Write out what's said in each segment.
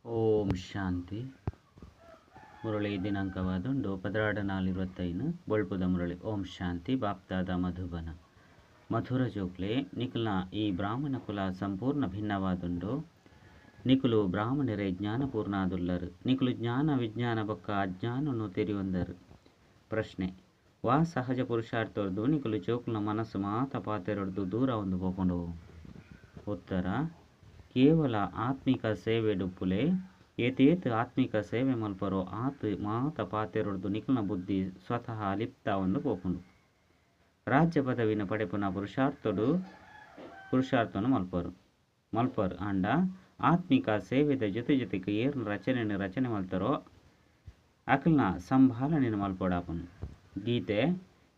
ಓಂ ಶಾಂತಿ. ಮುರಳಿ ದಿನಾಂಕವಾದುಂಡು 14/4/25 ಬೊಳ್ಪುದ ಮುರಳಿ. ಓಂ ಶಾಂತಿ. ಬಾಪ್ದಾದ ಮಧುಬನ. ಮಧುರ ಜೋಕ್ಲೆ, ನಿಕುಲ್ನ ಈ ಬ್ರಾಹ್ಮಣ ಕುಲ ಸಂಪೂರ್ಣ ಭಿನ್ನವಾದುಂಡು. ನಿಕುಲು ಬ್ರಾಹ್ಮಣರೇ ಜ್ಞಾನಪೂರ್ಣಾದುಲ್ಲರು. ನಿಕುಲು ಜ್ಞಾನ ವಿಜ್ಞಾನ ಬೊಕ್ಕ ಅಜ್ಞಾನನು ತೆರಿಯೊಂದರು. ಪ್ರಶ್ನೆ: ವಾ ಸಹಜ ಪುರುಷಾರ್ಥೊರ್ದು ನಿಕುಲು ಜೋಕ್ಲನ ಮನಸ್ಸು ಮಾತ ಪಾತೆರೊರ್ದು ದೂರ ಒಂದು ಪೋಪುಂಡು? ಉತ್ತರ: ಕೇವಲ ಆತ್ಮಿಕ ಸೇವೆಡುಪ್ಪುಲೆ. ಏತೇತ್ ಆತ್ಮಿಕ ಸೇವೆ ಮಲ್ಪರೋ ಆತ್ ಮಾತ ಪಾತೆರೊರ್ದು ನಿಕುಲ್ನ ಬುದ್ಧಿ ಸ್ವತಃ ಲಿಪ್ತ ಒಂದು ಪೋಪುಂಡು. ರಾಜ್ಯ ಪದವಿನ ಪಡೆಪುನ ಪುರುಷಾರ್ಥೊಡು ಪುರುಷಾರ್ಥನು ಮಲ್ಪರು ಮಲ್ಪರು ಆಂಡ ಆತ್ಮಿಕ ಸೇವೆದ ಜೊತೆ ಜೊತೆಗೆ ಏರ್ನ ರಚನೆಯನ್ನು ರಚನೆ ಮಲ್ತಾರೋ ಅಕಲ್ನ ಸಂಭಾಲನೆಯನ್ನು ಮಲ್ಪೊಡಾಪುಂಡು. ಗೀತೆ: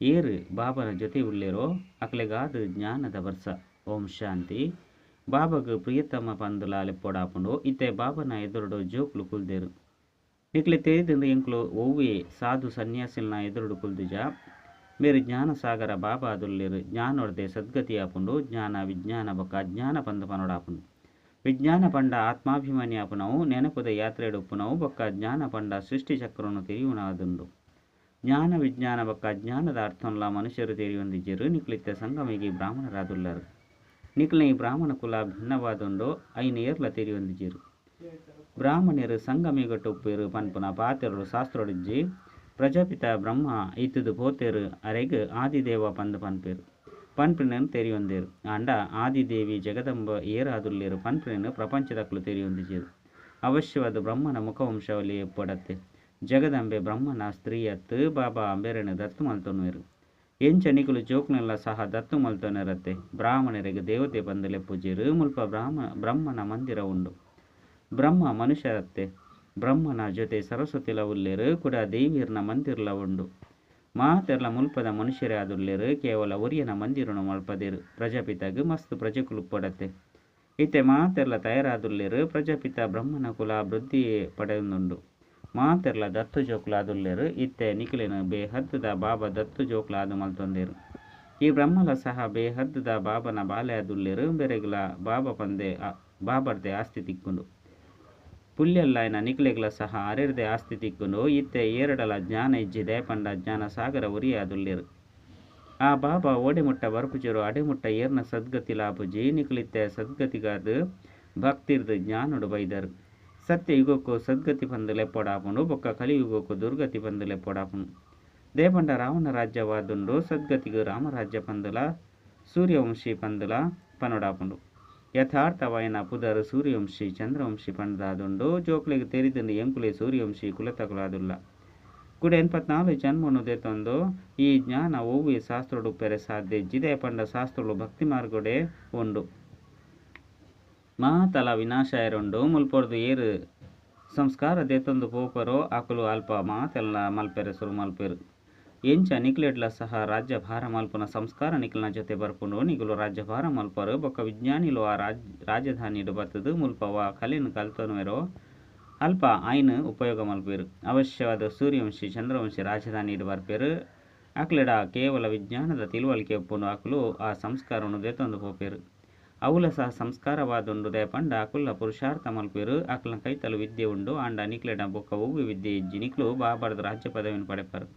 ಏರು ಬಾಬನ ಜೊತೆ ಉಲ್ಲೇರೋ ಅಕ್ಲೆಗಾದ ಜ್ಞಾನದ ವರ್ಷ. ಓಂ ಶಾಂತಿ. ಬಾಬಗ್ ಪ್ರಿಯತಮ ಪಂದುಲ ಲೆಪ್ಪೊಡಾಪುಂಡು. ಇತ್ತೆ ಬಾಬನ ಎದುರುಡು ಜೋಕ್ಲು ಕುಲ್ದೇರು. ನಿಕ್ಲೆ ತೆರಿದಂದು ಎಂಕ್ಲು ಒವ್ವೆ ಸಾಧು ಸನ್ಯಾಸಿಲ್ನ ಎದುರುಡು ಕುಲ್ದಿಜ. ಮೇರು ಜ್ಞಾನಸಾಗರ ಬಾಬಾ ಅದುಲ್ಲೇರು. ಜ್ಞಾನೊರ್ದೆ ಸದ್ಗತಿ ಆಪುಂಡು. ಜ್ಞಾನ ವಿಜ್ಞಾನ ಬೊಕ್ಕ ಅಜ್ಞಾನ ಪಂದು ಪನೊಡಾಪುಂಡು. ವಿಜ್ಞಾನ ಪಂಡ ಆತ್ಮಾಭಿಮಾನಿ ಆಪುನವು, ನೆನಪುದ ಯಾತ್ರೆಡ್ ಉಪ್ಪುನವು ಬೊಕ್ಕ ಜ್ಞಾನ ಪಂಡ ಸೃಷ್ಟಿ ಚಕ್ರನು ತೆರಿಯುವನಾದುಂಡು. ಜ್ಞಾನ ವಿಜ್ಞಾನ ಬೊಕ್ಕ ಅಜ್ಞಾನದ ಅರ್ಥನ್ಲ ಮನುಷ್ಯರು ತೆರಿಯೊಂದಿಜ್ಜೆರು. ನಿಕ್ಲಿತ್ತೆ ಸಂಗಮಿಗೆ ಬ್ರಾಹ್ಮಣರಾದುಲ್ಲರು. ನಿಕ್ಲ್ನ ಈ ಬ್ರಾಹ್ಮಣ ಕುಲ ಭಿನ್ನವಾದುಂಡು, ಐನ ಏರ್ಲ ತೆರಿಯೊಂದಿಜ್ಜೆರು. ಬ್ರಾಹ್ಮಣರು ಸಂಗಮಿಗಟ್ಟು ಉಪ್ಪೇರು ಪನ್ಪುನ ಪಾತೆರಡು ಶಾಸ್ತ್ರೊಡಿಜ್ಜಿ. ಪ್ರಜಾಪಿತ ಬ್ರಹ್ಮ ಇತ್ತುದು ಪೋತೇರು, ಅರೆಗ್ ಆದಿದೇವ ಪಂದು ಪನ್ಪೇರು ಪನ್ಪಿನನ್ ತೆರಿಯೊಂದೇರು. ಆಂಡ ಆದಿದೇವಿ ಜಗದಂಬ ಏರಾದುಲ್ಲೇರು ಪನ್ಪಿನನ್ ಪ್ರಪಂಚದಕ್ಲು ತೆರಿಯೊಂದಿಜ್ಜೆರು. ಅವಶ್ಯವಾದ ಬ್ರಹ್ಮನ ಮುಖವಂಶಾವಳಿ ಪೊಡತ್ತೆ. ಜಗದಂಬೆ ಬ್ರಹ್ಮನ ಸ್ತ್ರೀಯತ್. ಬಾಬಾ ಅಂಬೇರನ ದತ್ತು ಮಲ್ತೊನ್ವೇರು. ಎಂಚ ನಿಕುಲು ಜೋಕ್ನೆಲ್ಲ ಸಹ ದತ್ತು ಮಲ್ತೊನೆರತ್ತೆ. ಬ್ರಾಹ್ಮಣರಿಗೆ ದೇವತೆ ಪಂದು ಲೆಪ್ಪುಜೆರು. ಮುಲ್ಪ ಬ್ರಹ್ಮನ ಮಂದಿರ ಉಂಡು. ಬ್ರಹ್ಮ ಮನುಷ್ಯರತ್ತೆ. ಬ್ರಹ್ಮನ ಜೊತೆ ಸರಸ್ವತಿಲ ಉಲ್ಲೇರು, ಕೂಡ ದೇವಿಯರ್ನ ಮಂದಿರ್ಲ ಉಂಡು. ಮಾತೆರ್ಲ ಮುಲ್ಪದ ಮನುಷ್ಯರೇ ಆದುಲ್ಲೇರು. ಕೇವಲ ಒರಿಯನ ಮಂದಿರನು ಮಲ್ಪದೇರು. ಪ್ರಜಾಪಿತಗ್ ಮಸ್ತ್ ಪ್ರಜೆಕುಲು ಪೊಡತ್ತೆ. ಇತ್ತೆ ಮಾತೆರ್ಲ ತಯಾರಾದುಲ್ಲೇರು. ಪ್ರಜಾಪಿತ ಬ್ರಹ್ಮನ ಕುಲ ವೃದ್ಧಿ ಪಡೆಯೊಂದುಂಡು. ಮಾತೆರ್ಲ ದತ್ತು ಜೋಕ್ಲಾದುಲ್ಲೇರು. ಇತ್ತೆ ನಿಕುಲೆನ ಬೇಹದ್ದುದ ಬಾಬಾ ದತ್ತು ಜೋಕ್ಲಾದು ಮಲ್ತೊಂದೇರು. ಈ ಬ್ರಹ್ಮಲ ಸಹ ಬೇಹದ್ದುದ ಬಾಬನ ಬಾಲೆ ಆದುಲ್ಲೇರು. ಬೇರೆಗ್ಲ ಬಾಬಾ ಪಂದೆ ಬಾಬರ್ದೆ ಆಸ್ತಿ ತಿಕ್ಕುಂಡು. ಪುಲ್ಯಲ್ಲಾಯನ ನಿಕುಲೆಗ್ಲ ಸಹ ಅರೆರ್ದೆ ಆಸ್ತಿ ತಿಕ್ಕುಂಡು. ಇತ್ತೆ ಏರಡಲ ಜ್ಞಾನ ಇಜ್ಜಿದೆ ಪಂಡ ಜ್ಞಾನ ಸಾಗರ ಒರಿಯಾದುಲ್ಲೇರು. ಆ ಬಾಬಾ ಓಡೆ ಮುಟ್ಟ ಬರಪುಜರು ಅಡೆ ಮುಟ್ಟ ಏರ್ನ ಸದ್ಗತಿ ಲಾಪುಜಿ. ನಿಕುಲಿತ್ತೆ ಸದ್ಗತಿಗಾದ ಭಕ್ತಿರ್ದು ಜ್ಞಾನೊಡು ಬೈದರು. ಸತ್ಯ ಯುಗಕ್ಕೂ ಸದ್ಗತಿ ಪಂದು ಲೆಪ್ಪೊಡಾಪುಂಡು, ಬೊಕ್ಕ ಕಲಿಯುಗಕ್ಕೂ ದುರ್ಗತಿ ಪಂದು ಲೆಪ್ಪೊಡಾಪುಂಡು. ದೇಪಂಡ ರಾವಣ ರಾಜ್ಯವಾದುಂಡು. ಸದ್ಗತಿಗು ರಾಮರಾಜ್ಯ ಪಂದುಲ ಸೂರ್ಯವಂಶಿ ಪಂದುಲ ಪನೊಡಾಪುಂಡು. ಯಥಾರ್ಥವಾಯನ ಪುದರ್ ಸೂರ್ಯವಂಶಿ ಚಂದ್ರವಂಶಿ ಪಂದಾದುಂಡು. ಜೋಕ್ಲೆಗ್ ತೆರಿದಂಡು ಎಂಕುಲೆ ಸೂರ್ಯವಂಶಿ ಕುಲತಕುಲಾದುಲ್ಲ. ಕೂಡ 84 ಜನ್ಮನು ದೇತೊಂದು ಈ ಜ್ಞಾನ ಒವ್ವೆ ಶಾಸ್ತ್ರಡು ಪೆರೆ ಸಾಧ್ಯ ಇಜ್ಜಿದೆ. ಪಂಡ ಶಾಸ್ತ್ರಳು ಭಕ್ತಿ ಮಾರ್ಗಡೆ ಉಂಡು. ಮಾತಲ ವಿನಾಶ ಎರುಂಡು. ಮುಲ್ಪೊರ್ದು ಏರು ಸಂಸ್ಕಾರ ದೇತೊಂದು ಪೋಪರೋ ಅಕುಲು ಅಲ್ಪ ಮಾತೆಲ್ಲ ಮಲ್ಪೆರೆ ಸುರು ಮಲ್ಪೆರು. ಎಂಚ ನಿಕ್ಲೆಡ್ಲ ಸಹ ರಾಜ್ಯಭಾರ ಮಲ್ಪುನ ಸಂಸ್ಕಾರ ನಿಕಲ್ನ ಜೊತೆ ಬರ್ಪುಂಡು. ನಿಕುಲು ರಾಜ್ಯಭಾರ ಮಲ್ಪರು. ಬೊಕ್ಕ ವಿಜ್ಞಾನಿಲು ಆ ರಾಜಧಾನಿಡು ಬತ್ತದು ಮುಲ್ಪ ವಾ ಕಲೆನ್ ಕಲ್ತೊನುವೆರೋ ಅಲ್ಪ ಆಯ್ನ್ ಉಪಯೋಗ ಮಲ್ಪೆರು. ಅವಶ್ಯವಾದ ಸೂರ್ಯವಂಶಿ ಚಂದ್ರವಂಶಿ ರಾಜಧಾನಿಡು ಬರ್ಪೆರು. ಅಕ್ಲೆಡ ಕೇವಲ ವಿಜ್ಞಾನದ ತಿಳುವಳಿಕೆ ಉಪ್ಪುಂಡು. ಅಕುಲು ಆ ಸಂಸ್ಕಾರವನ್ನು ದೇತೊಂದು ಪೋಪೆರು. ಅವುಲ ಸಹ ಸಂಸ್ಕಾರವಾದುಂಡು. ಪಂಡ ಅಕುಲ್ಲ ಪುರುಷಾರ್ಥ ಮಲ್ಪೆರು. ಅಕ್ಲನ ಕೈತಲು ವಿದ್ಯೆ ಉಂಡು. ಆಂಡ ನಿಕ್ಲೆಡ ಬೊಕ್ಕ ಒವ್ವೆ ವಿದ್ಯೆ ಇಜ್ಜಿ. ನಿಕ್ಲು ಬಾಬರ್ದ ರಾಜ್ಯ ಪದವಿಯನ್ನು ಪಡೆಪರು.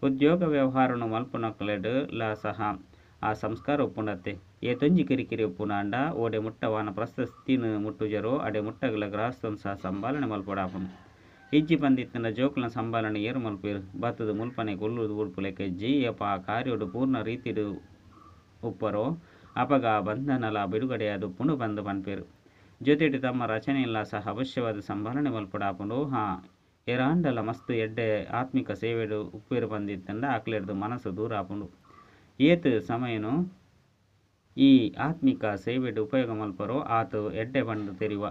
ಉದ್ಯೋಗ ವ್ಯವಹಾರನು ಮಲ್ಪುನಕ್ಲೆಡ್ ಲ ಸಹ ಆ ಸಂಸ್ಕಾರ ಉಪ್ಪುಂಡತ್ತೆ. ಏತೊಂಜಿ ಕಿರಿಕಿರಿ ಉಪ್ಪುಂಡು. ಆಂಡ ಓಡೆ ಮುಟ್ಟವಾನ ಪ್ರಶಸ್ತಿನ ಮುಟ್ಟುಜರೋ ಅಡೆ ಮುಟ್ಟಗಲ ಗೃಹಸ್ಥನ್ ಸಹ ಸಂಭಾಲನೆ ಮಲ್ಪೊಡಾಪುಂಡು. ಇಜ್ಜಿ ಪಂದಿತ್ತನ ಜೋಕ್ಲನ ಸಂಭಾಲನೆ ಏರು ಮಲ್ಪೇರು. ಬತ್ತದ ಮುಲ್ಪನೆ ಕೊಲ್ಲುದು ಉಡ್ಪುಲೆಕ ಇಜ್ಜಿ. ಏಪ ಆ ಕಾರ್ಯೊಡು ಪೂರ್ಣ ರೀತಿಡು ಉಪ್ಪರೋ ಅಪಗ ಬಂಧನಲ ಬಿಡುಗಡೆಯಾದ ಉಪ್ಪುಂಡು ಬಂದು ಪನ್ಪೇರು. ಜೊತೆಗೆ ತಮ್ಮ ರಚನೆಯಲ್ಲ ಸಹ ಅವಶ್ಯವಾದ ಸಂಭಾಲನೆ ಮಲ್ಪೊಡಾಪುಂಡು. ಹಾ ಏರಾಂಡಲ ಮಸ್ತ್ ಎಡ್ಡೆ ಆತ್ಮಿಕ ಸೇವೆಡು ಉಪ್ಪೇರು ಬಂದಿತ್ತಂಡ ಅಕ್ಲೆರ್ದು ಮನಸ್ಸು ದೂರ ಆಪುಂಡು. ಏತ್ ಸಮಯನು ಈ ಆತ್ಮಿಕ ಸೇವೆಡು ಉಪಯೋಗ ಮಲ್ಪರೋ ಆತು ಎಡ್ಡೆ ಬಂದು ತೆರಿವ.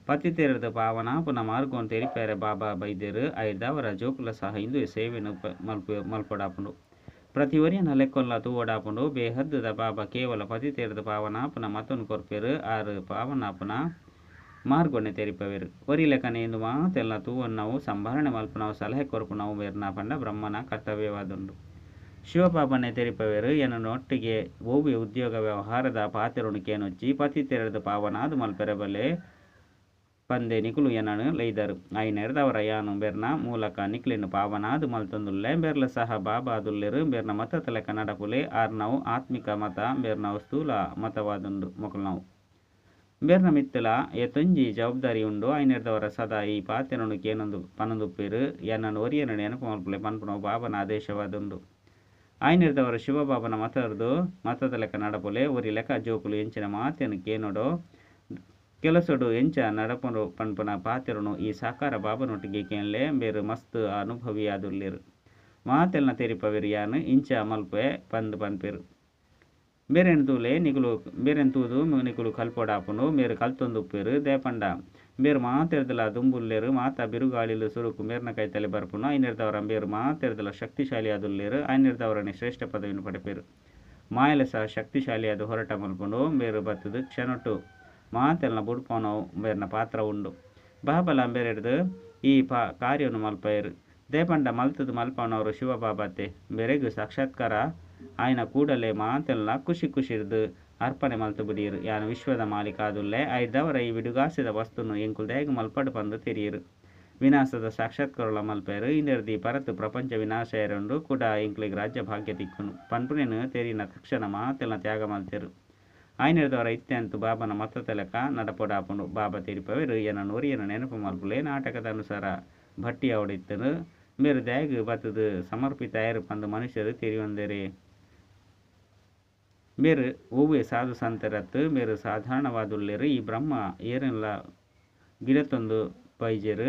ಪತಿತೆರದ ಪಾವನಾಪುನ ಮಾರ್ಗವನ್ನು ತೆರಿಪೇರೆ ಬಾಬಾ ಬೈದೇರು. ಐದಾವರ ಜೋಕುಲ ಸಹ ಇಂದು ಸೇವೆನು ಮಲ್ಪೊಡಾಪುಂಡು. ಪ್ರತಿ ಒರಿಯನ ಲೆಕ್ಕೊಲ್ಲ ತೂವೊಡಾಪುಂಡು. ಬೇಹದ್ದುದ ಬಾಬಾ ಕೇವಲ ಪತಿತೆರದ ಪಾವನಾಪುನ ಮತನು ಕೊರ್ಪೇರು. ಆರು ಪಾವನಾಪುನ ಮಾರ್ಗೊನೆ ತೆರಿಪವೇರು. ಒರಿ ಲೆಕ್ಕನೆ ಇಂದು ಮಾತೆಲ್ಲ ತೂವನ್ನವು ಸಂಭಾಲನೆ ಮಲ್ಪುನವು ಸಲಹೆ ಕೊರ್ಪುನವು ಮೇರ್ನ ಪಂಡ ಬ್ರಹ್ಮನ ಕರ್ತವ್ಯವಾದುಂಡು. ಶಿವಬಾಬನೆ ತೆರಿಪವೇರು. ಎನ್ನೊಟ್ಟಿಗೆ ಒವ್ವೆ ಉದ್ಯೋಗ ವ್ಯವಹಾರದ ಪಾತೆರುಣು ಕೇನೊಚ್ಚಿ ಪತಿತೆರದ ಪಾವನಾದು ಮಲ್ಪೆರೆ ಬಲೆ. ಪಂದೆ ನಿಕುಲು ಎನನ್ ಲೈದರ್. ಆಯಿನೆಡ್ದಾವರ ಯಾನ್ ಬೆರ್ನ ಮೂಲಕ ನಿಕ್ಲೆನ್ ಪಾವನಾದ್ ಮಲ್ತೊಂದುಲ್ಲೆ. ಬೆರ್ಲ ಸಹ ಬಾಬಾ ಆದುಲ್ಲೆರ್. ಬೆರ್ನ ಮತತ ಲೆಕ್ಕ ನಡಪುಲೆ. ಆರ್ನವು ಆತ್ಮಿಕ ಮತ, ಬೆರ್ನವು ಸ್ಥೂಲ ಮತವಾದುಂಡು ಮೊಕಲ್ನವು. ಬೆರ್ನ ಮಿತ್ತಲ ಏತೊಂಜಿ ಜವಾಬ್ದಾರಿ ಉಂಡು. ಆಯಿನೆಡ್ದಾವರ ಸದಾ ಈ ಪಾತೆರೊನು ಕೇನೊಂದು ಪನೊಂದುಪ್ಪೆರ್. ಎನನ್ ಒರಿಯನ ನೆನಪು ಮಲ್ಪುಲೆ ಪನ್ಪುನವು ಬಾಬನ ಆದೇಶವಾದುಂಡು. ಆಯಿನೆಡ್ದಾವರ ಶಿವಬಾಬನ ಮತರ್ದು ಮತದ ಲೆಕ್ಕ ನಡಪುಲೆ. ಒರಿ ಲೆಕ್ಕ ಜೋಕುಲು ಎಂಚಿನ ಮಾತೆನ್ ಕೇನೊಡೋ ಕೆಲಸೊಡು ಎಂಚ ನಡಪುಂಡು ಪನ್ಪುನ ಪಾತೆರೊನು ಈ ಸಾಕಾರ ಬಾಬನೊಟ್ಟಿಗೆ ಕೇನ್ಲೆ. ಬೇರು ಮಸ್ತ್ ಅನುಭವಿ ಆದುಲ್ಲೆರ್. ಮಾತೆಲ್ನ ತೆರಿಪವೆರ್ ಯಾನ್ ಇಂಚ ಮಲ್ಪೆ ಪಂದ್ ಪನ್ಪೆರ್. ಬೇರೆನ್ ತೂಲೆ ನಿಕುಲು ಬೇರೆನ್ ತೂದು ನಿಕುಲು ಕಲ್ಪೊಡಾಪುಂಡು. ಮೇರು ಕಲ್ತೊಂದುಪ್ಪೆರ್. ದೇಪಂಡ ಬೇರು ಮಾತೆರ್ದಲ ದುಂಬುಲ್ಲೆರ್. ಮಾತ ಬಿರುಗಾಳಿಲು ಸುರುಕು ಮೇರ್ನ ಕೈತಲೆ ಬರ್ಪುಂಡು. ಐನೆಡ್ದಾವರ ಬೇರು ಮಾತೆರ್ದಲ ಶಕ್ತಿಶಾಲಿ ಆದುಲ್ಲೆರ್. ಐನೆಡ್ದಾವರನೆ ಶ್ರೇಷ್ಠ ಪದವಿನ್ ಪಡೆಪೆರ್. ಮಾಯಲ ಸಹ ಶಕ್ತಿಶಾಲಿಯಾದ್ ಹೋರಾಟ ಮಲ್ಪುಂಡು. ಬೇರು ಬತ್ತುದು ಕ್ಷಣೊಟು ಮಾತೆಲ್ನ ಬುಡ್ಪವನವು ಬೇರ್ನ ಪಾತ್ರ ಉಂಡು. ಬಾಬಲ ಬೇರೆಡ್ದ್ ಈ ಕಾರ್ಯನು ಮಲ್ಪಯೆರ್. ದೇಪಂಡ ಮಲ್ತದು ಮಲ್ಪವನವರು ಶಿವಬಾಬಾತೆ. ಬೇರೆಗ್ ಸಾಕ್ಷಾತ್ಕಾರ ಆಯ್ನ ಕೂಡಲೇ ಮಾತೆಲ್ಲ ಖುಷಿ ಖುಷಿರ್ದ್ ಅರ್ಪಣೆ ಮಲ್ತು ಬಿಡಿಯೆರ್. ಯಾನ್ ವಿಶ್ವದ ಮಾಲೀಕ ಆದುಲ್ಲೆ. ಐಡ್ದಾವರ ಈ ವಿಡುಗಾಸೆದ ವಸ್ತುನು ಎಂಕುಲು ದಾಯೆಗ್ ಮಲ್ಪಡ್ ಪಂದ್ ತೆರಿಯೆರ್. ವಿನಾಶದ ಸಾಕ್ಷಾತ್ಕಾರಲ ಮಲ್ಪೆರ್. ಇಂದೆರ್ದ್ ಈ ಪರತ್ ಪ್ರಪಂಚ ವಿನಾಶ ಆಯೆರುಂಡು ಕುಡ ಎಂಕ್ಲೆಗ್ ರಾಜ್ಯ ಭಾಗ್ಯ ತಿಕ್ಕುಂಡು ಪನ್ಪುನೇನ್ ತೆರಿನ ತಕ್ಷಣ ಮಾತೆಲ್ಲ ತ್ಯಾಗ ಮಲ್ತೆರ್. ಆಯ್ನೆಡ್ದಾವರ ಇತ್ಯಂತ ಬಾಬನ ಮತತ ಲೆಕ್ಕ ನಡಪೊಡಾಪುಂಡು. ಬಾಬಾ ತೆರಿಪವೆರ್ ಎನನ್ ಒರಿಯನ ನೆನಪು ಮಲ್ಪುಲೆ. ನಾಟಕದ ಅನುಸಾರ ಭಟ್ಟಿ ಆವಡಿತ್ತುಂಡು. ಮೇರು ದಾಯೆಗ್ ಬತ್ತುದು ಸಮರ್ಪಿತ ಆಯೆರ್ ಪಂದ್ ಮನುಷ್ಯರು ತೆರಿಯೊಂದೆರೆ. ಮೇರು ಒವ್ವೆ ಸಾಧು ಸಂತರತ್ ಮೇರು ಸಾಧಾರಣವಾದುಲ್ಲೆರ್. ಈ ಬ್ರಹ್ಮ ಏರೆನ್ಲ ಗಿಡತೊಂದು ಬೈಜೆರ್.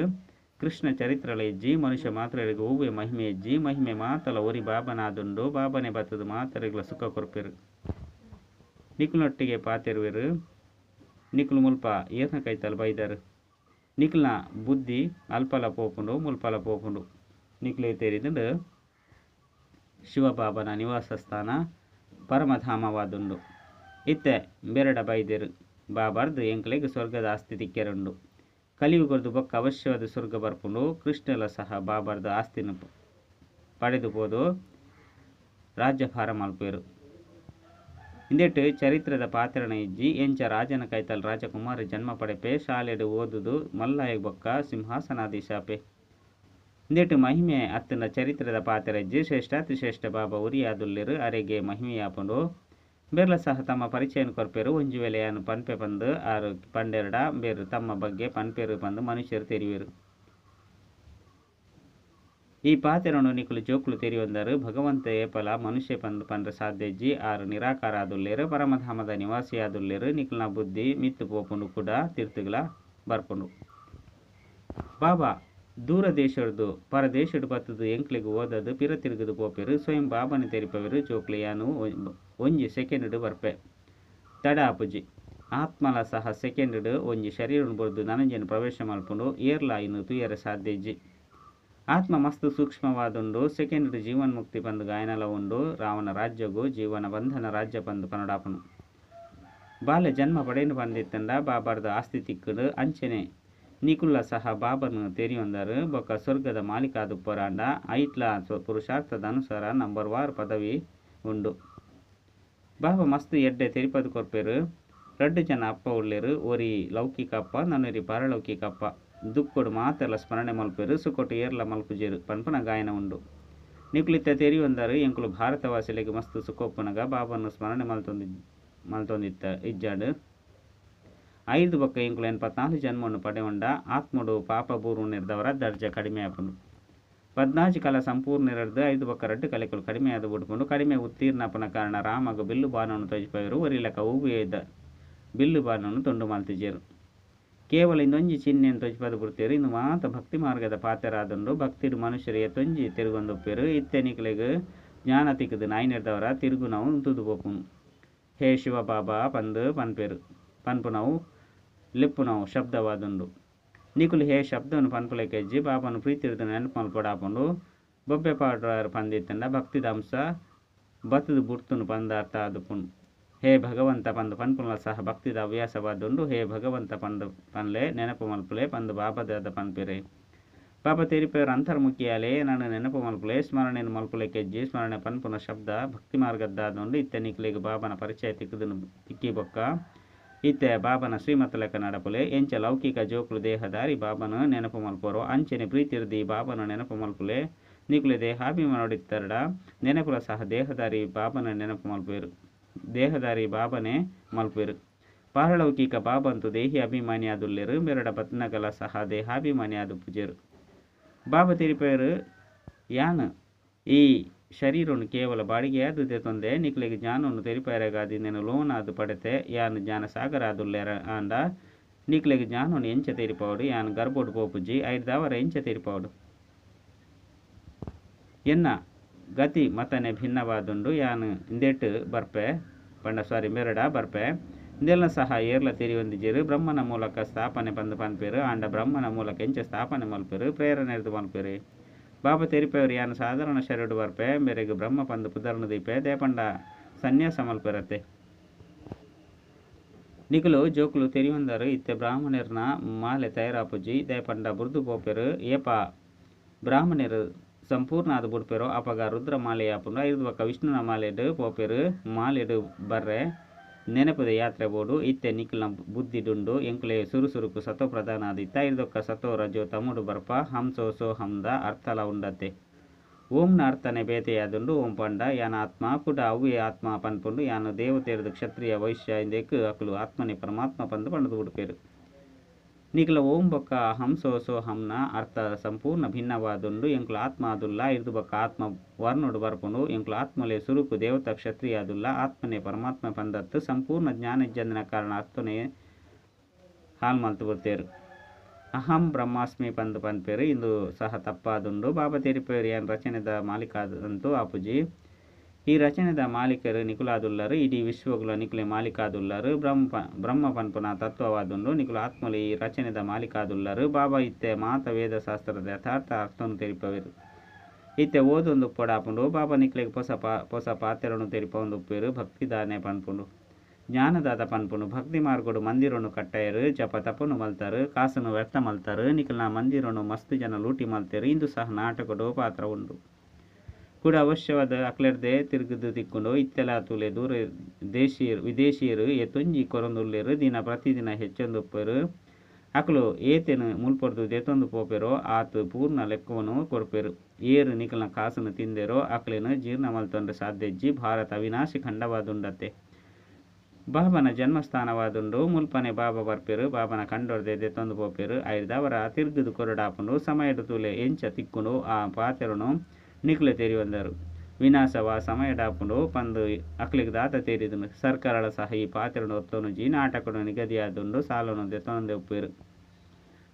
ಕೃಷ್ಣ ಚರಿತ್ರಲ ಇಜ್ಜಿ. ಮನುಷ್ಯ ಮಾತ್ರರಿಗೆ ಒವ್ವೆ ಮಹಿಮೆ ಇಜ್ಜಿ. ಮಹಿಮೆ ಮಾತಲ ಒರಿ ಬಾಬನಾದುಂಡು. ಬಾಬನೆ ಬತ್ತುದು ಮಾತರಿಗ್ಲ ಸುಖ ಕೊರ್ಪೆರ್. ನಿಕುಲ್ನೊಟ್ಟಿಗೆ ಪಾತೆರುವೆರ್. ನಿಕುಲು ಮುಲ್ಪ ಏರ್ನ ಕೈತಲ್ ಬೈದರ್. ನಿಕುಲ್ನ ಬುದ್ಧಿ ಅಲ್ಪಲ ಪೋಪುಂಡು ಮುಲ್ಪಲ ಪೋಪುಂಡು. ನಿಕ್ಲೆಗ್ ತೆರಿದುಂಡು ಶಿವಬಾಬನ ನಿವಾಸ ಸ್ಥಾನ ಪರಮಧಾಮವಾದುಂಡು. ಇತ್ತೆ ಬೆರಡ ಬೈದೆರ್. ಬಾಬಾರ್ದು ಎಂಕ್ಲೆಗ್ ಸ್ವರ್ಗದ ಆಸ್ತಿ ತಿಕ್ಕೆರುಂಡು. ಕಲಿಯುಗರ್ದು ಬೊಕ್ಕ ಅವಶ್ಯವಾದ ಸ್ವರ್ಗ ಬರ್ಪುಂಡು. ಕೃಷ್ಣಲ ಸಹ ಬಾಬಾರ್ದು ಆಸ್ತಿನ ಪಡೆದು ಪೋದು ರಾಜ್ಯಭಾರ ಮಲ್ಪೆರ್. ಇಂದೆಟ್ ಚರಿತ್ರೆದ ಪಾತ್ರಣ ಇಜ್ಜಿ. ಎಂಚ ರಾಜನ ಕೈತಲ್ ರಾಜಕುಮಾರಿ ಜನ್ಮ ಪಡೆಪೆ. ಶಾಲೆಡ್ ಓದುದು ಮಲ್ಲಾಯ ಬೊಕ್ಕ ಸಿಂಹಾಸನಾಧೀಶಾಪೆ. ಇಂದೆಟ್ ಮಹಿಮೆ ಅತ್ತಂಡ ಚರಿತ್ರೆದ ಪಾತ್ರ ಇಜ್ಜಿ. ಶ್ರೇಷ್ಠಾತಿಶ್ರೇಷ್ಠ ಬಾಬಾ ಉರಿಯಾದುಲ್ಲೆರ್. ಅರೆಗೆ ಮಹಿಮೆಯಾಪುಂಡು. ಬೇರ್ಲ ಸಹ ತಮ್ಮ ಪರಿಚಯನ್ ಕೊರ್ಪೆರ್. ಒಂಜಿ ವೇಳೆ ಯಾನ್ ಪನ್ಪೆ ಪಂದ್ ಆರು ಪಂಡೆರಡ ಬೇರ್ ತಮ್ಮ ಬಗ್ಗೆ ಪನ್ಪೆರ್ ಪಂದ್ ಮನುಷ್ಯರು ತೆರಿವೆರ್. ಈ ಪಾತೆರೊನು ನಿಕುಲು ಜೋಕುಲು ತೆರಿಯೊಂದರು. ಭಗವಂತ ಏಪಲ ಮನುಷ್ಯ ಪಂದ್ ಪಂಡ್ರೆ ಸಾಧ್ಯ ಇಜ್ಜಿ. ಆರು ನಿರಾಕಾರ ಆದುಲ್ಲೆರ್. ಪರಮಧಾಮದ ನಿವಾಸಿಯಾದುಲ್ಲೆರ್. ನಿಕುಲ್ನ ಬುದ್ಧಿ ಮಿತ್ತ್ ಪೋಪುಂಡು ಕುಡ ತಿರ್ತುಗ್ಲ ಬರ್ಪುಂಡು. ಬಾಬಾ ದೂರ ದೇಶರ್ದು ಪರದೇಶಡ್ ಬತ್ತುದು ಎಂಕ್ಲೆಗ್ ಓದದು ಪಿರ ತಿರುಗುದು ಪೋಪೆರ್. ಸ್ವಯಂ ಬಾಬಾನೆ ತೆರಿಪವೆರ್ ಜೋಕ್ಲೆ ಯಾನ್ ಒಂಜಿ ಸೆಕೆಂಡ್ ಡ್ ಬರ್ಪೆ. ತಡ ಆಪುಜಿ. ಆತ್ಮಲ ಸಹ ಸೆಕೆಂಡ್ ಡ್ ಒಂಜಿ ಶರೀರನ್ ಬುಡ್ದು ನನೊಂಜೆನ್ ಪ್ರವೇಶ ಮಲ್ಪುಂಡು. ಏರ್ಲ ಐನ್ ತೂಯೆರೆ ಸಾಧ್ಯ ಇಜ್ಜಿ. ಆತ್ಮ ಮಸ್ತ್ ಸೂಕ್ಷ್ಮವಾದುಂಡು. ಸೆಕೆಂಡ್ ಡ್ ಜೀವನ್ ಮುಕ್ತಿ ಪಂದ್ ಗಾಯನಲ ಉಂಡು. ರಾವಣ ರಾಜ್ಯಗು ಜೀವನ ಬಂಧನ ರಾಜ್ಯ ಪಂದ್ ಪನೊಡಾಪುಂಡು. ಬಾಲೆ ಜನ್ಮ ಪಡೆಯನು ಪಂದಿತ್ತಂಡ ಬಾಬಾರ್ದ ಆಸ್ತಿ ತಿಕ್ಕುಂಡು. ಅಂಚನೆ ನಿಕುಲ್ಲ ಸಹ ಬಾಬನ್ ತೆರಿಯೊಂದರು. ಬೊಕ್ಕ ಸ್ವರ್ಗದ ಮಾಲೀಕ ಆದುಪ್ಪರಾಂಡ ಐಟ್ಲ ಪುರುಷಾರ್ಥದ ಅನುಸಾರ ನಂಬರ್ ವಾರ್ ಪದವಿ ಉಂಡು. ಬಾಬಾ ಮಸ್ತ್ ಎಡ್ಡೆ ತೆರಿಪದು ಕೊರ್ಪೆರ್. ರಡ್ಡ್ ಜನ ಅಪ್ಪ ಉಲ್ಲೆರ್. ಒರಿ ಲೌಕಿಕ ಅಪ್ಪ ನನೊರಿ ಪಾರಲೌಕಿಕ ಅಪ್ಪ. ದುಃಖೋಡು ಮಾತೆರ್ಲ ಸ್ಮರಣೆ ಮಲ್ಪೆರ್. ಸುಖೋಟು ಏರ್ಲ ಮಲ್ಪುಜೆರ್ ಪನ್ಪುನ ಗಾಯನ ಉಂಡು. ನಿಕುಲಿತ್ತ ತೆರಿಯೊಂದರು ಎಂಕುಲು ಭಾರತವಾಸಿಲೆಗ್ ಮಸ್ತ್ ಸುಖ ಉಪ್ಪುನಗ ಬಾಬನ್ ಸ್ಮರಣೆ ಮಲ್ತೊಂದು ಮಲ್ತೊಂದಿತ್ತ ಇಜ್ಜಾಂಡ್. ಐದು ಬೊಕ್ಕ ಎಂಕುಲು 84 ಜನ್ಮವನ್ನು ಪಡೆಯೊಂಡ ಆತ್ಮಡು ಪಾಪ ಬೂರುನೆರ್ದವರ ದರ್ಜೆ ಕಡಿಮೆ ಆಪುಂಡು. 14 ಕಲ ಸಂಪೂರ್ಣ ಇರಡ್ದು ಐದು ಬೊಕ್ಕ ರಡ್ಡ್ ಕಲೆಕುಲು ಕಡಿಮೆ ಆದ್ ಬುಡ್ಪುಂಡು. ಕಡಿಮೆ ಉತ್ತೀರ್ಣ ಆಪುನ ಕಾರಣ ರಾಮಗ್ ಬಿಲ್ಲು ಬಾಣನು ತೋಜಿಪವೆರ್. ಒರಿ ಲೆಕ್ಕ ಒವ್ವೇ ಬಿಲ್ಲು ಬಾಣನು ತುಂಡು ಮಲ್ತಿಜೆರ್. ಕೇವಲ ಇಂದೊಂಜಿ ಚಿಹ್ನೆನ್ ತೋಜಿಪದ್ ಬಿಡ್ತೇರ್. ಇಂದು ಮಾತ ಭಕ್ತಿ ಮಾರ್ಗದ ಪಾತ್ರ ಆದುಂಡು. ಭಕ್ತಿಡ್ ಮನುಷ್ಯರು ಏತೊಂಜಿ ತಿರುಗೊಂದುಪ್ಪೆರ್. ಇತ್ತೆ ನಿಕ್ಲೆಗ್ ಜ್ಞಾನ ತಿಕ್ಕುದು ನಾಯಿನೆಡ್ದವರ ತಿರುಗುನವು ಉಂತುದು ಪೋಪುಂಡು. ಹೇ ಶಿವಬಾಬಾ ಪಂದ್ ಪನ್ಪೆರ್. ಪನ್ಪುನವು ಲೆಪ್ಪುನವು ಶಬ್ದವಾದುಂಡು. ನಿಕುಲು ಹೇ ಶಬ್ದವನ್ನು ಪನ್ಪುಲೆಕ ಇಜ್ಜಿ. ಬಾಬಾನು ಪ್ರೀತಿಡ್ದ್ ನೆನಪು ಮಲ್ಪೊಡಾಪುಂಡು. ಬೊಬ್ಬೆ ಪಾಡ್ವಾರ್ ಪಂದಿತ್ತಂಡ ಭಕ್ತಿದ ಅಂಶ ಬತ್ತುದು ಬುಡ್ತುನು ಪಂದ್ ಅರ್ಥ ಆದುಪ್ಪುಂಡು. ಹೇ ಭಗವಂತ ಪಂದ್ ಪನ್ಪುನಲ ಸಹ ಭಕ್ತಿದ ಹವ್ಯಾಸವಾದುಂಡು. ಹೇ ಭಗವಂತ ಪಂದ್ ಪನ್ಲೆ ನೆನಪು ಮಲ್ಪುಲೆ ಪಂದ್ ಬಾಬಾ ದಾದ ಪನ್ಪೆರೆ. ಬಾಬಾ ತೆರಿಪೆರ್ ಅಂತರ್ಮುಖಿಯಾಲೆ ಎನನ್ ನೆನಪು ಮಲ್ಪುಲೆ. ಸ್ಮರಣೆನ್ ಮಲ್ಪುಲೆಕ ಇಜ್ಜಿ. ಸ್ಮರಣೆ ಪನ್ಪುನ ಶಬ್ದ ಭಕ್ತಿ ಮಾರ್ಗದ್ದಾದುಂಡು. ಇತ್ತೆ ನಿಕ್ಲೆಗ್ ಬಾಬನ ಪರಿಚಯ ತಿಕ್ಕುದು ತಿಕ್ಕಿ ಬೊಕ್ಕ ಇತ್ತೆ ಬಾಬನ ಶ್ರೀಮತಲೆಕ್ಕ ನಡಪುಲೆ. ಎಂಚ ಲೌಕಿಕ ಜೋಕುಲು ದೇಹದಾರಿ ಬಾಬನ ನೆನಪು ಮಲ್ಪೋರು ಅಂಚನೆ ಪ್ರೀತಿರ್ದಿ ಬಾಬನ ನೆನಪು ಮಲ್ಪುಲೆ. ನಿಕುಲೆ ದೇಹಾಭಿಮಾನೊಡಿತ್ತರಡ ನೆನಪುಲ ಸಹ ದೇಹದಾರಿ ಬಾಬನ ನೆನಪು ಮಲ್ಪುವೆರು, ದೇಹದಾರಿ ಬಾಬನೇ ಮಲ್ಪುವೆರು. ಪಾರಲೌಕಿಕ ಬಾಬಂತು ದೇಹಿ ಅಭಿಮಾನಿ ಆದುಲ್ಲೆರು, ಮೆರಡ ಬತ್ನಗಲ ಸಹ ದೇಹಾಭಿಮಾನಿ ಆದು ಪೂಜೆರು. ಬಾಬಾ ತೆರಿಪೇರು ಯಾನ್ ಈ ಶರೀರನು ಕೇವಲ ಬಾಡಿಗೆಯಾದ ತೊಂದೆ ನಿಕ್ಲೆಗ್ ಜ್ಞಾನವನ್ನು ತೆರಿಪಾಯರೆಗಾದಿ ನೆನ ಲೋನ್ ಆದ್ ಪಡೆತೆ. ಯಾನ್ ಜ್ಞಾನ ಸಾಗರ ಆದುಲ್ಲೆರ ಆಂಡ ನಿಕ್ಲೆಗ್ ಜ್ಞಾನವನ್ನು ಎಂಚ ತೆರಿಪಾವಡು? ಯಾನ್ ಗರ್ಭೋಡು ಪೋಪುಜಿ, ಐಡ್ದಾವರ ಎಂಚ ತೆರಿಪಾವಡು? ಎನ್ನ ಗತಿ ಮತನೆ ಭಿನ್ನವಾದುಂಡು. ಯಾನ್ ಇಂದೆಟ್ ಬರ್ಪೆ ಪಂಡ ಸಾರಿ ಮೆರಡ ಬರ್ಪೆ ಇಂದೆಲ್ಲ ಸಹ ಏರ್ಲ ತೆರಿಯೊಂದಿಜೆರು. ಬ್ರಹ್ಮನ ಮೂಲಕ ಸ್ಥಾಪನೆ ಪಂದ್ ಪನ್ಪೆರು, ಆಂಡ ಬ್ರಹ್ಮನ ಮೂಲಕ ಎಂಚ ಸ್ಥಾಪನೆ ಮಲ್ಪೆರು? ಪ್ರೇರಣೆರ್ದು ಮಲ್ಪೆರು. ಬಾಬಾ ತೆರಿಪೆವರು ಯಾನ್ ಸಾಧಾರಣ ಶರೀರಡು ಬರ್ಪೆ, ಮೇರೆಗ್ ಬ್ರಹ್ಮ ಪಂದ್ ಪುದರ್ನು ದೀಪೆ, ದೇಪಂಡ ಸನ್ಯಾಸ ಮಲ್ಪೆರತ್ತೆ. ನಿಕುಲು ಜೋಕುಲು ತೆರಿಯೊಂದರು ಇತ್ತೆ ಬ್ರಾಹ್ಮಣರ್ನ ಮಾಲೆ ತಯಾರಾಪುಜಿ, ದೇಪಂಡ ಬುರ್ದು ಪೋಪೆರು. ಏಪ ಬ್ರಾಹ್ಮಣರು ಸಂಪೂರ್ಣ ಆದ್ ಬುಡ್ಪೆರೋ ಅಪಗ ರುದ್ರ ಮಾಲೆ ಆಪುಂಡು. ಐರ್ದ ಬೊಕ್ಕ ವಿಷ್ಣುನ ಮಾಲೆಡ್ ಪೋಪೆರು. ಮಾಲೆಡ್ ಬರ್ರೆ ನೆನಪುದ ಯಾತ್ರೆ ಬೋಡು. ಇತ್ತೆ ನಿಕುಲ್ನ ಬುದ್ಧಿಡುಂಡು ಎಂಕುಲೆ ಸುರು ಸುರುಕು ಸತೋ ಪ್ರಧಾನ ಆದಿತ್ತ, ಐರ್ದೊಕ್ಕ ಸತೋ ರಜೋ ತಮುಡು ಬರ್ಪ. ಹಂಸೋ ಸೋ ಹಂದ ಅರ್ಥಲ ಉಂಡತೆ. ಓಂನ ಅರ್ಥನೆ ಬೇತೆಯಾದುಂಡು. ಓಂ ಪಂಡ ಯಾನ್ ಆತ್ಮ, ಕುಡ ಅವ್ವೇ ಆತ್ಮ ಪನ್ಪುಂಡು. ಯಾನ್ ದೇವತೆರ್ದು ಕ್ಷತ್ರಿಯ ವೈಶ್ಯ ಇಂದೆಕ್ ಅಕುಲು ಆತ್ಮನೆ ಪರಮಾತ್ಮ ಪಂದ್ ಪಂಡ್ದ್ ಬುಡ್ಪೆರು. ನಿಕುಲ ಓಂ ಬೊಕ್ಕ ಹಂಸೋ ಸೋ ಹಂನ ಅರ್ಥ ಸಂಪೂರ್ಣ ಭಿನ್ನವಾದುಂಡು. ಎಂಕುಲು ಆತ್ಮ ಆದುಲ್ಲ, ಐರ್ದು ಬೊಕ್ಕ ಆತ್ಮ ವರ್ಣೋಡು ಬರ್ಪುಂಡು. ಎಂಕುಲು ಆತ್ಮಲೆ ಸುರುಕು ದೇವತಾ ಕ್ಷತ್ರಿಯ ಆದುಲ್ಲ, ಆತ್ಮನೆ ಪರಮಾತ್ಮ ಪಂದತ್ತು ಸಂಪೂರ್ಣ ಜ್ಞಾನ ಇಜ್ಜಂದಿನ ಕಾರಣ ಅರ್ಥನೇ ಹಾಲ್ ಮಲ್ತು ಬಿಡ್ತೇರು. ಅಹಂ ಬ್ರಹ್ಮಾಸ್ಮಿ ಪಂದ್ ಪನ್ಪೆರು, ಇಂದು ಸಹ ತಪ್ಪಾದುಂಡು. ಬಾಬಾ ತೆರಿಪೇರು ಯಾನ್ ರಚನೆದ ಮಾಲೀಕಾದಂತೂ ಆಪುಜಿ. ಈ ರಚನೆದ ಮಾಲೀಕರು ನಿಕುಲಾದುಲ್ಲರು, ಇಡೀ ವಿಶ್ವಗುಲ ನಿಕುಲೆ ಮಾಲೀಕಾದುಲ್ಲರು. ಬ್ರಹ್ಮ ಪನ್ಪುನ ತತ್ವವಾದುಂಡು. ನಿಕುಲು ಆತ್ಮಲು ಈ ರಚನೆದ ಮಾಲೀಕಾದುಲ್ಲರು. ಬಾಬಾ ಇತ್ತೆ ಮಾತ ವೇದಶಾಸ್ತ್ರದ ಯಥಾರ್ಥ ಅರ್ಥನು ತೆರಿಪವೆರು. ಇತ್ತೆ ಓದೊಂದು ಉಪ್ಪೊಡಾಪುಂಡು. ಬಾಬಾ ನಿಕ್ಲೆಗ್ ಪೊಸ ಪೊಸ ಪಾತೆರನು ತೆರಿಪವೊಂದು ಉಪ್ಪುವೆರು. ಭಕ್ತಿದಾನೆ ಪನ್ಪುಂಡು, ಜ್ಞಾನದಾತ ಪನ್ಪುಂಡು. ಭಕ್ತಿ ಮಾರ್ಗಡು ಮಂದಿರನು ಕಟ್ಟಯರು, ಜಪ ತಪನು ಮಲ್ತಾರು, ಕಾಸನ್ನು ವ್ಯರ್ಥ ಮಲ್ತಾರು. ನಿಕಲ್ನ ಮಂದಿರನು ಮಸ್ತ್ ಜನ ಲೂಟಿ ಮಲ್ತೇರು. ಇಂದು ಸಹ ನಾಟಕಡು ಪಾತ್ರ ಉಂಡು. ಕೂಡ ಅವಶ್ಯವಾದ ಅಕ್ಲೆರ್ದೆ ತಿರುಗುದು ತಿಕ್ಕೊಂಡು. ಇತ್ತೆಲ ತೂಲೆ ದೂರ ದೇಶೀಯರು ವಿದೇಶಿಯರು ಏತೊಂಜಿ ಕೊರೊಂದುಲ್ಲೆರು, ದಿನ ಪ್ರತಿದಿನ ಹೆಚ್ಚೊಂದು ಉಪ್ಪೆರು. ಅಕುಲು ಏತೆನು ಮುಲ್ಪೊರ್ದು ದೆತೊಂದು ಪೋಪೆರೋ ಆತ್ ಪೂರ್ಣ ಲೆಕ್ಕವನ್ನು ಕೊರ್ಪೆರು. ಏರು ನಿಕಲ್ನ ಕಾಸನ್ನು ತಿಂದೆರೋ ಅಕ್ಲೆನು ಜೀರ್ಣ ಮಲ್ತೊಂಡ್ರೆ ಸಾಧ್ಯಜ್ಜಿ. ಭಾರತ ಅವಿನಾಶಿ ಖಂಡವಾದುಂಡತೆ. ಬಾಬನ ಜನ್ಮಸ್ಥಾನವಾದುಂಡು. ಮುಲ್ಪನೆ ಬಾಬಾ ಬರ್ಪೆರು, ಬಾಬನ ಕಂಡೊರ್ದೆ ದೆತೊಂದು ಪೋಪೆರು. ಐರ್ದವರ ತಿರುಗುದು ಕೊರಡಾಪುಂಡು. ಸಮಯಡು ತೂಲೆ ಎಂಚ ತಿಕ್ಕುಂಡು ಆ ಪಾತೆರನು ನಿಕ್ಲೆ ತೆರಿಯೊಂದರು. ವಿನಾಶವ ಸಮಯಡಾಪುಂಡು ಪಂದು ಅಕ್ಲೆಗ್ ದಾತ ತೆರಿದುಂಡು. ಸರ್ಕಾರಳ ಸಹ ಈ ಪಾತೆರನು ಒತ್ತೊನುಜಿ. ನಾಟಕಡು ನಿಗದಿಯಾದುಂಡು. ಸಾಲನು ದೆತೊಂದೆ ಉಪ್ಪೆರು.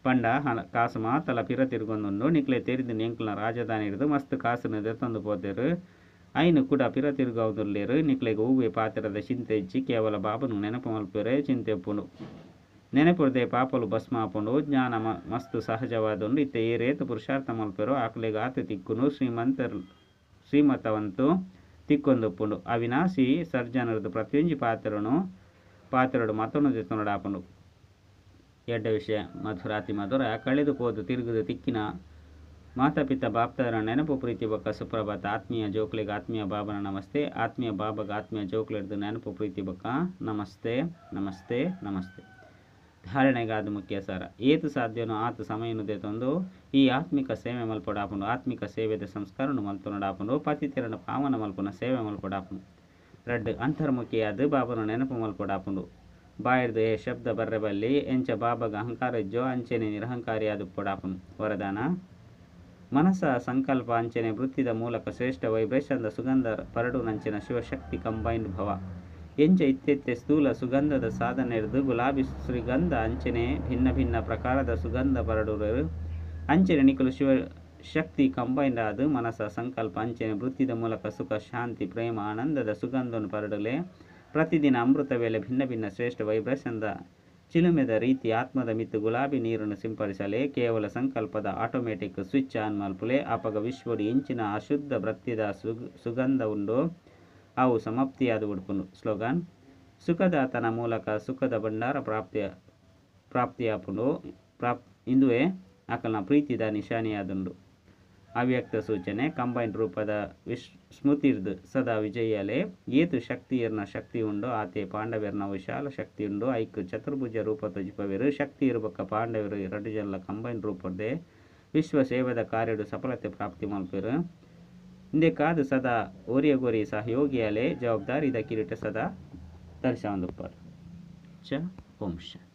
ಪಂಡ ಹಣ ಕಾಸು ಮಾತಲ ಪಿರ ತಿರುಗೊಂದುಂಡು. ನಿಕ್ಲೆ ತೆರಿದುಂಡು ಎಂಕ್ಲನ ರಾಜಧಾನಿ ಹಿಡಿದು ಮಸ್ತ್ ಕಾಸನ್ನು ದೆತೊಂದು ಪೋತೆರು. ಐನು ಕೂಡ ಪಿರ ತಿರುಗವುದುಲ್ಲೇರು. ನಿಕ್ಲೆಗ್ ಹೂವೆ ಪಾತ್ರದ ಚಿಂತೆ ಇಜ್ಜಿ. ಕೇವಲ ಬಾಬನು ನೆನಪು ಮಲ್ಪೆರೆ ಚಿಂತೆ ಉಪ್ಪುಂಡು. ನೆನಪುರ್ದೆ ಪಾಪಲು ಭಸ್ಮ ಆಪುಂಡು. ಜ್ಞಾನ ಮಸ್ತ್ ಸಹಜವಾದುಂಡು. ಇತ್ತೆ ಏರೇತು ಪುರುಷಾರ್ಥ ಮಲ್ಪೆರೋ ಆಕ್ಲೆಗ್ ಆತ ತಿಕ್ಕುಂಡು. ಶ್ರೀಮತವಂತು ತಿಕ್ಕೊಂದುಪ್ಪುಂಡು. ಅವಿನಾಶಿ ಸರ್ಜನರದು ಪ್ರತಿಯೊಂಜಿ ಪಾತ್ರನು ಪಾತ್ರಡು ಮತನು ದೆತೊನೊಡಾಪುಂಡು. ಎಡ್ಡ ವಿಷಯ ಮಧುರಾತಿ ಮಧುರ ಕಳೆದು ಪೋದು ತಿರುಗುದು ತಿಕ್ಕಿನ ಮಾತಾಪಿತ ಬಾಪ್ತಾರ ನೆನಪು ಪ್ರೀತಿ ಬೊಕ್ಕ ಸುಪ್ರಭಾತ. ಆತ್ಮೀಯ ಜೋಕ್ಲೆಗ್ ಆತ್ಮೀಯ ಬಾಬನ ನಮಸ್ತೆ. ಆತ್ಮೀಯ ಬಾಬಗ ಆತ್ಮೀಯ ಜೋಕ್ಲೆರ್ದು ನೆನಪು ಪ್ರೀತಿ ಬೊಕ್ಕ ನಮಸ್ತೆ ನಮಸ್ತೆ ನಮಸ್ತೆ. ಧಾರಣೆಗಾದ ಮುಖ್ಯ ಸಾರ ಏತು ಸಾಧ್ಯನೋ ಆತ ಸಮಯನು ದೆತೊಂದು ಈ ಆತ್ಮಿಕ ಸೇವೆ ಮಲ್ಪೊಡಾಪುಂಡು. ಆತ್ಮಿಕ ಸೇವೆದ ಸಂಸ್ಕಾರನು ಮಲ್ತೊನೊಡಾಪುಂಡು. ಪತಿತೆರನು ಪಾವನ ಮಲ್ಪುನ ಸೇವೆ ಮಲ್ಪೊಡಾಪುಂಡು. ರಡ್ಡು ಅಂತರ್ಮುಖಿಯಾದ ಬಾಬನ ನೆನಪು ಮಲ್ಪೊಡಾಪುಂಡು. ಬಾಯಿರ್ದು ಏ ಶಬ್ದ ಬರ್ರೆ ಬಲ್ಲಿ. ಎಂಚ ಬಾಬಗ ಅಹಂಕಾರ ಇಜ್ಜೋ ಅಂಚೆನೆ ನಿರಹಂಕಾರಿಯಾದ ಪೊಡಾಪುಂಡು. ವರದಾನ ಮನಸ ಸಂಕಲ್ಪ ಅಂಚನೆ ವೃತ್ತಿದ ಮೂಲಕ ಶ್ರೇಷ್ಠ ವೈಬ್ರೇಷನ್ದ ಸುಗಂಧ ಪರಡುನಂಚಿನ ಶಿವಶಕ್ತಿ ಕಂಬೈನ್ಡ್ ಭವ. ಎಂಚ ಇತ್ತೆತ್ತೆ ಸ್ಥೂಲ ಸುಗಂಧದ ಸಾಧನೆರ್ದು ಗುಲಾಬಿ ಶ್ರೀಗಂಧ ಅಂಚನೆ ಭಿನ್ನ ಭಿನ್ನ ಪ್ರಕಾರದ ಸುಗಂಧ ಪರಡುವರು. ಅಂಚನೆ ನಿಕುಲು ಶಿವಶಕ್ತಿ ಕಂಬೈನ್ಡ್ ಆದ ಮನಸ ಸಂಕಲ್ಪ ಅಂಚನೆ ವೃತ್ತಿದ ಮೂಲಕ ಸುಖ ಶಾಂತಿ ಪ್ರೇಮ ಆನಂದದ ಸುಗಂಧವನ್ನು ಪರಡಲೆ. ಪ್ರತಿದಿನ ಅಮೃತ ವೇಳೆ ಭಿನ್ನ ಭಿನ್ನ ಶ್ರೇಷ್ಠ ವೈಬ್ರೇಷನ್ದ ಚಿಲುಮೆದ ರೀತಿ ಆತ್ಮದ ಮಿತ್ತು ಗುಲಾಬಿ ನೀರನ್ನು ಸಿಂಪಡಿಸಲೆ. ಕೇವಲ ಸಂಕಲ್ಪದ ಆಟೋಮೆಟಿಕ್ ಸ್ವಿಚ್ ಆನ್ ಮಲ್ಪುಲೆ. ಆಪಗ ವಿಶ್ವಡು ಎಂಚಿನ ಅಶುದ್ಧ ವೃತ್ತಿದ ಸುಗಂಧ ಉಂಡು ಅವು ಸಮಾಪ್ತಿಯಾದ ಉಡ್ಪುಂಡು. ಸ್ಲೋಗನ್ ಸುಖದಾತನ ಮೂಲಕ ಸುಖದ ಭಂಡಾರ ಪ್ರಾಪ್ತಿಯಾಪುಂಡು. ಇಂದುವೆ ಅಕಲ್ನ ಪ್ರೀತಿದ ನಿಶಾನೆಯಾದುಂಡು. ಅವ್ಯಕ್ತ ಸೂಚನೆ, ಕಂಬೈನ್ ರೂಪದ ವಿಶ್ ಸ್ಮೃತಿರ್ದ್ ಸದಾ ವಿಜಯಿ ಅಲೆ. ಏತ್ ಶಕ್ತಿಯೆರ್ನ ಶಕ್ತಿ ಉಂಡೋ ಆತೆ ಪಾಂಡವೆರ್ನ ವಿಶಾಲ ಶಕ್ತಿ ಉಂಡು. ಐಕ್ ಚತುರ್ಭುಜ ರೂಪ ತೊಜಿಪವೆರ್. ಶಕ್ತಿಯೆರ್ ಬೊಕ್ಕ ಪಾಂಡವೆರ್ ರಡ್ಡ್ ಜನಲ ಕಂಬೈನ್ ರೂಪರ್ದೆ ವಿಶ್ವ ಸೇವೆದ ಕಾರ್ಯಡ್ ಸಫಲತೆ ಪ್ರಾಪ್ತಿ ಮಲ್ಪುವೆರ್. ಇಂದೆಕಾದ್ ಸದಾ ಒರಿಯಗೊರಿ ಸಹಯೋಗಿಯಾಲೆ ಜವಾಬ್ದಾರಿದ ಕಿರೀಟ ಸದಾ ಧರಿಸಾವೊಂದುಪ್ಪಡ್. ಚ ಓಂ ಶಾಂತಿ.